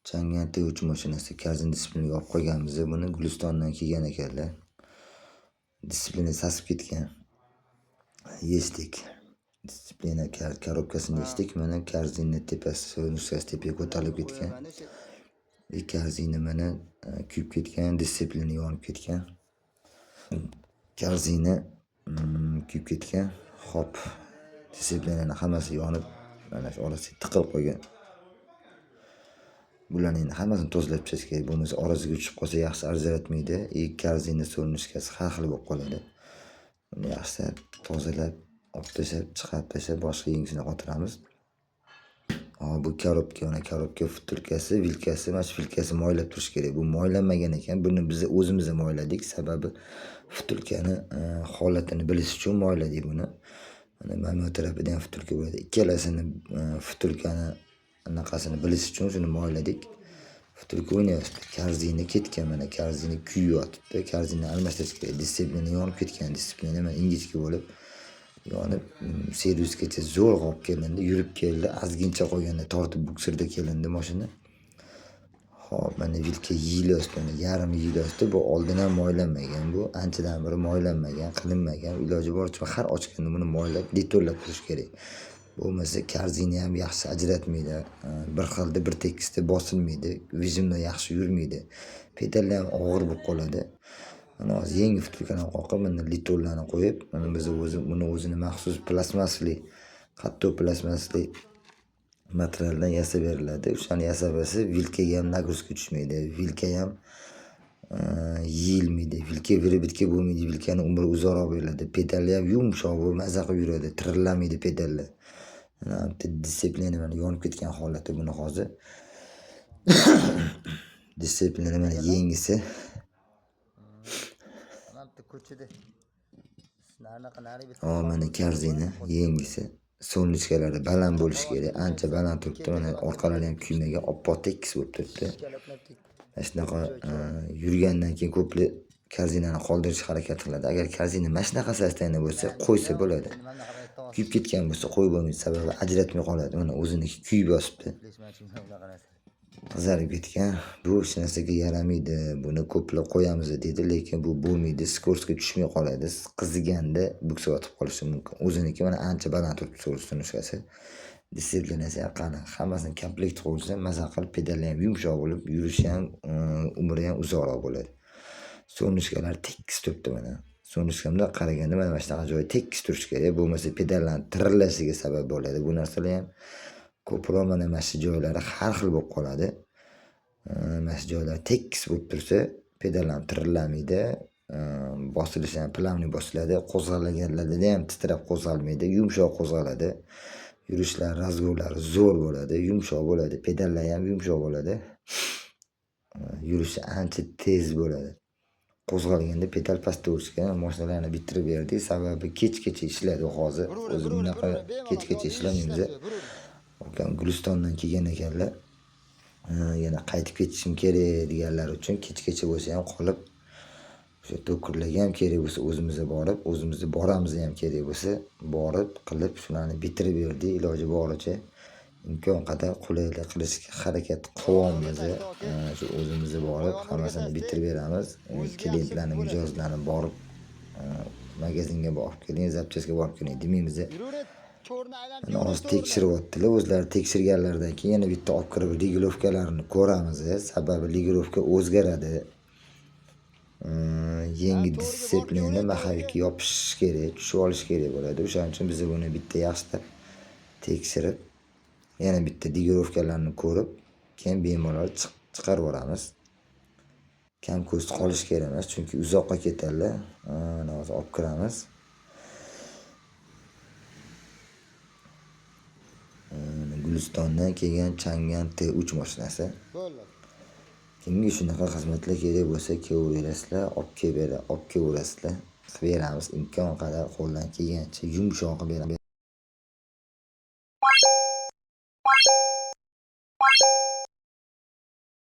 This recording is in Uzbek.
Changan T3 mashinasi корзина дисциплина ga olib qo'yganmiz. Buni Gulistondan kelgan ekanlar. Дисциплина sasib ketgan. Yechdik. Дисциплина коробка sini yechdik. Mana корзина tepasi, nusxasi tepaga ko'tarilib ketgan. И корзина mana kuyib ketgan, дисциплина yonib ketgan. Корзина kuyib ketgan. Xo'p, дисциплина ni hammasi yonib, mana shu orasiga tiqilib qolgan. Bularni endi hammasini tozalab tashlash kerak. Bo'lmasa orasiga tushib qolsa, yaxshi ajratmaydi. И корзина солнышка si har xil bo'lib qoladi. Uni yaxshilab tozalab, olib tashlab, chiqarib tashlab, boshqa yangisini qotiramiz. Hop, bu коробка, mana коробка втулка si, vilkasi, mana shu vilkasi moylab turish kerak. Bu moylanmagan ekan. Buni biz o'zimiz moyladik. Sababi втулка ni holatini bilish uchun moyladik buni. Mana bu tarafida ham втулка bo'ladi. Ikkalasini втулка ni anaqasini bilish uchun shuni moyladik. Втулка o'ynayapti. Корзина ketgan, mana корзина kuyib yotibdi. Корзина almashtirish kerak. Дисциплина yonib ketgan. Дисциплина mana ingichka bo'lib yonib, servisgacha zo'rg'a olib kelindi. Yurib keldi. Ozgincha qolganda tortib buksirda kelindi mashina. Xo'p, mana vilka yeyilyapti, mana yarmi yeyilyapti. Bu oldin ham moylanmagan bu. Anchadan beri moylanmagan, qilinmagan. Iloji boricha har ochganda buni moylab, litollab turish kerak. Bo'lmasa корзина ham yaxshi ajratmaydi. Bir xilda, bir tekisda bosilmaydi. Выжим da yaxshi yurmaydi. Pedallar ham og'ir bo'lib qoladi. Mana hozir yangi втулка ni qoqib, mana litollarni qo'yib, mana biz o'zi buni o'zini maxsus plastmassli, qattiq plastmassli materialdan yasab beriladi. O'shani yasab bersa, vilkaga ham нагрузка tushmaydi. Vilka ham yeyilmaydi. Vilka выработка bo'lmaydi. Vilkani umri uzoqroq bo'ladi. Pedallar ham yumshoq bo'lib, maza qilib yuradi. Tirillamaydi pedallar. Mana bitta дисциплина mana yonib ketgan holati buni hozir. Дисциплина mana yengisi. Mana bitta ko'chada nariyoqqa nari bitta. Hop, mana корзина yengisi. Солнышка lari baland bo'lishi kerak. Ancha baland turibdi. Mana orqalari ham kuymagan, oppoq tekis bo'lib turibdi. Mana shunaqa yurgandan keyin ko'plar корзина ni qoldirishga harakat qiladi. Agar корзина mana shunaqa состояние bo'lsa, qo'ysa bo'ladi. Kuyib ketgan bo'lsa, qo'yib bo'lmaydi, sababi ajratmay qoladi. Mana o'ziniki kuyib yotibdi. Qizarib ketgan. Bu hech narsaga yaramaydi. Buni ko'plar qo'yamiz deydi, lekin bu bo'lmaydi. Скорость ga tushmay qoladi. Qiziganda buksayotib qolishi mumkin. O'ziniki mana ancha baland turibdi солнышка si. Дисциплина si ham qani. Hammasini komplekt qo'yilsa, maza qilib pedallar ham yumshoq bo'lib, yurishi ham, umri ham uzoqroq bo'ladi. Солнышка lar tekis turibdi mana. Солнышка bundoq qaraganda mana shunaqa joyi tekis turishi kerak. Bo'lmasa pedallarni tirillashiga sabab bo'ladi. Bu narsalar ham ko'proq mana shu joylari har xil bo'lib qoladi. Mana shu joylari tekis bo'lib tursa, pedal ham tirillamaydi. Bosilishi ham плавный bosiladi. Qo'zg'alganlarida ham titrab qo'zg'almaydi, yumshoq qo'zg'aladi. Yurishlar, разгон lari zo'r bo'ladi, yumshoq bo'ladi. Pedallar ham yumshoq bo'ladi. Yurishi ancha tez bo'ladi. Qo'zg'alganda pedal pastda bo'lishi kerak. Mashinalarni bitirib berdik. Sababi kechgacha ishladi hozir. O'zi bunaqa kechgacha ishlamaymiz. Ukam Gulistondan kelgan ekanlar. Yana qaytib ketishim kerak deganlar uchun kechgacha bo'lsa ham qolib, o'sha to'kirlarga ham kerak bo'lsa o'zimiz borib, o'zimiz boramiz ham kerak bo'lsa borib qilib, shularni bitirib berdik. Iloji boricha, imkon qadar qulaylik qilishga harakat qilyapmiz. Shu o'zimiz borib hammasini bitirib beramiz. Клиент larni, mijozlarni borib magazinga borib keling, запчасть ga borib keling demaymiz. Mana hozir tekshiryaptilar. O'zlari tekshirganlaridan keyin yana bitta olib kirib регулировка larini ko'ramiz. Sababi регулировка o'zgaradi. Yangi дисциплина маховик ka yopishishi kerak, tushib olishi kerak bo'ladi. O'shaning uchun biz buni bitta yaxshilab tekshirib, yana bitta регулировка larni ko'rib, keyin bemalol chiqarib yuboramiz. Kam ko'st qolishi kerak emas, chunki uzoqqa ketadilar. Mana hozir olib kiramiz. Gulistondan kelgan Changan T3 mashinasi. Bo'ldi. Kimga shunaqa xizmatlar kerak bo'lsa, kelaverasizlar, olib kelib olib kelaverasizlar. Qilib beramiz imkon qadar, qo'ldan kelgancha yumshoq qilib beramiz.